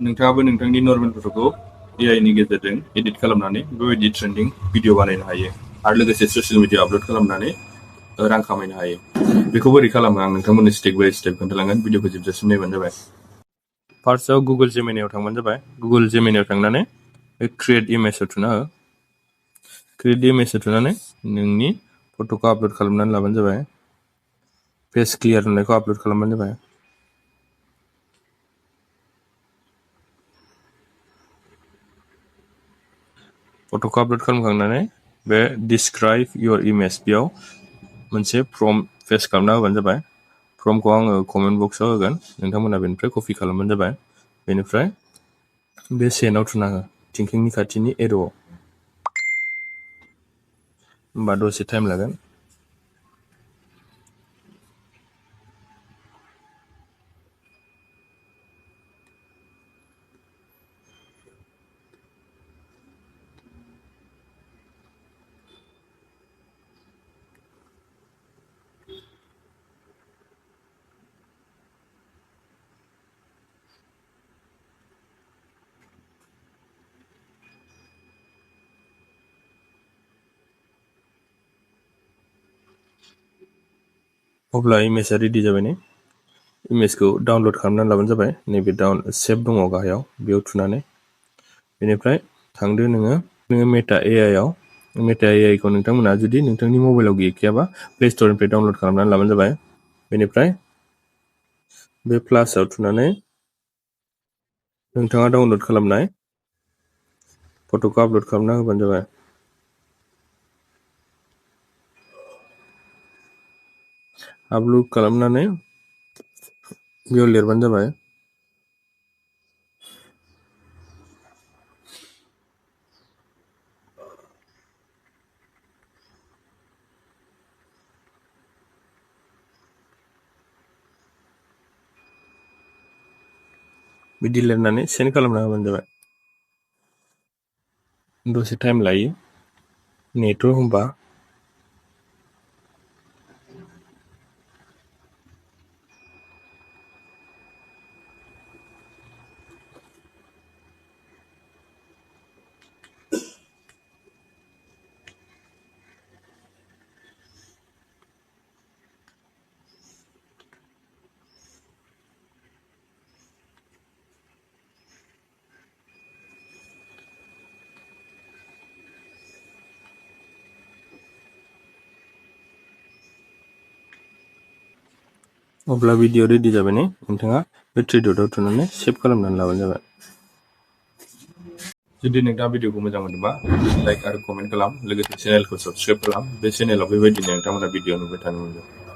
नोंथाङाबो नोंथांनि normal फट'खौ AI नि गेजेरजों एडिट खालामनानै बेबायदि ट्रेन्डिं भिडिअ बानायनो हायो आरो लोगोसे ससियेल मिडिया आपल'ड खालामनानै रां खामायनो हायो। बेखौ बोरै खालामो आं नोंथांमोननो स्टेप बाय स्टेप खोन्थालांगोन। भिडिअखौ जोबजासिम नायबानो जाबाय। फार्स्टआव गुगोल जेमिनायाव थांबानो जाबाय। गुगोल जेमिनायाव थांनानै क्रिएट इमेजआव थुना हो। क्रिएट इमेजआव थुनानै नोंनि फट'खौ आपल'ड खालामनानै लाबानो जाबाय। फेस क्लियार होननायखौ आपल'ड खालामबानो जाबाय। फट'खौ आपल'ड खालामखांनानै बे डिसक्राइब योर इमेज बेयाव मोनसे प्रम्प्ट पेस्ट खालामना होबानो जाबाय। प्रम्प्टखौ आङो कमेन्ट बक्सआव होगोन। नोंथांमोना बेनिफ्राय कपि खालामबानो जाबाय। बेनिफ्राय बे सेन्डआव थुना हो, थिंकिंनि खाथिनि एर'आव। होमबा दसे टाइम लागोन। अब्ला इमेजआ रेडि जाबाय ने? इमेजखौ डाउनलड खालामनानै लाबानो जाबाय। नैबे सेभ दङ गाहायाव, बेयाव थुनानै। बेनिफ्राय थांदो नोङो मेटा AI आव। मेटा AI खौ नोंथांमोना जुदि नोंथांनि मबाइलाव गैखायाबा प्ले स्ट'रनिफ्राय डाउनलड खालामनानै लाबानो जाबाय। बेनिफ्राय बे प्लासआव थुनानै नोंथाङा डाउनलड खालामनाय फट'खौ आपल'ड खालामना होबानो जाबाय। आपल'ड खालामनानै बेयाव लिरबानो जाबाय। बिदि लिरनानै सेन्ड खालामना होबानो जाबाय। दसे टाइम लायो। नेथ' होमबा अब्ला भिडिअ रेडि जाबाय ने? नोंथाङा बे थ्रि डटआव थुनानै सेभ खालामनानै लाबानो जाबाय। जुदि नोंथाङा भिडिअखौ मोजां मोनोबा लाइक आरो कमेन्ट खालाम। लोगोसे चेनेलखौ साबस्क्राइब खालाम। बे चेनेलाव बेबायदिनो नोंथांमोना भिडिअ नुबाय थानो मोनगोन।